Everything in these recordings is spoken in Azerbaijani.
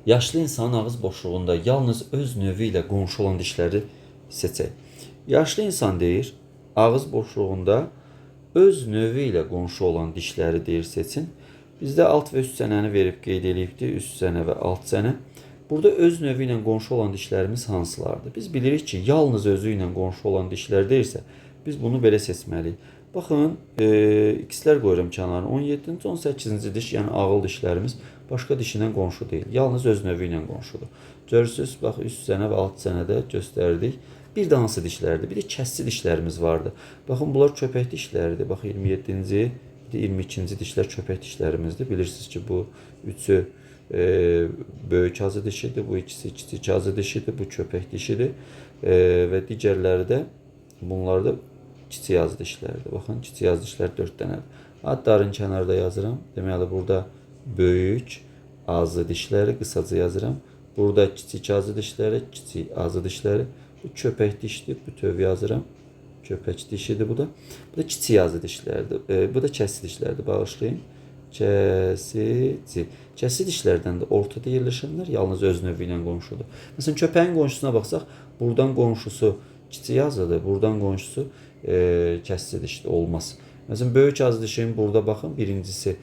Yaşlı insanın ağız boşluğunda yalnız öz növü ilə qonşu olan dişləri seçək. Yaşlı insan deyir, ağız boşluğunda öz növü ilə qonşu olan dişləri deyir seçin. Bizdə alt və üst çənəni verib qeyd eləyibdir, üst çənə və alt çənə. Burada öz növü ilə qonşu olan dişlərimiz hansılardır? Biz bilirik ki, yalnız özü ilə qonşu olan dişlər deyirsə, biz bunu belə seçməliyik. Baxın, x-lər qoyuram kənarına. 17-ci, 18-ci diş, yəni ağıl dişlərimiz başqa dişinə qonşu deyil. Yalnız öz növü ilə qonşudur. Görürsüz, bax, üst çənə və alt çənədə göstərdik. Bir də hansı dişlərdir? Bir də kəsici dişlərimiz vardı. Baxın, bunlar köpək dişləridir. Bax, 27-ci, bir də 22-ci dişlər köpək dişlərimizdir. Bilirsiniz ki, bu üçü böyük azı dişidir, bu ikisi kiçik azı dişidir, bu köpək dişidir. Və digərləri də bunlar da kiçik azı dişlərdir. Baxın, kiçik azı dişlər 4 dənədir. Adların kənarda yazıram. Deməli, burada böyük azı dişləri qısaca yazıram. Burada kiçik azı dişləri, kiçik azı dişləri. Bu köpək dişidir, bütöv yazıram. Köpək dişidir bu da. Bu da kiçik azı dişlərdir. Bu da kəsici dişlərdir, bağışlayın. Kəsici. Kəsici dişlərdən də ortada yerləşənlər yalnız öz növü ilə qonşudur. Məsələn, köpəyin qonşusuna baxsaq, buradan qonşusu kiçik azıdır, buradan qonşusu kəsici dişdir, olmaz. Məsələn, böyük azı dişin burada baxın, birincisi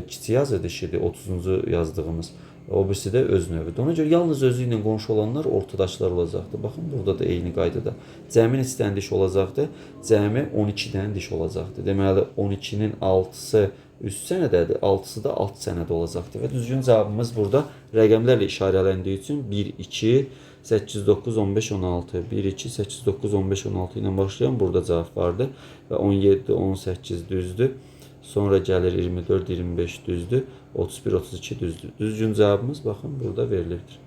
kiçik azı dişidir, 30-cu yazdığımız. O birisi də öz növüdür. Ona görə yalnız özü ilə qonşu olanlar ortadaşlar olacaqdır. Baxın, burada da eyni qaydada. Cəmi neçə dənə diş olacaqdır? Cəmi 12 dənə diş olacaqdır. Deməli, 12-nin 6-sı üst çənədədir, 6-sı da alt çənədə olacaqdır. Və düzgün cavabımız burada rəqəmlərlə işarələndiyi üçün 1, 2, 8, 9, 15, 16. 1, 2, 8, 9, 15, 16 ilə başlayan burada cavab vardı. Və 17, 18 düzdür. Sonra gəlir 24, 25 düzdür. 31, 32 düzdür. Düzgün cavabımız baxın burada verilibdir.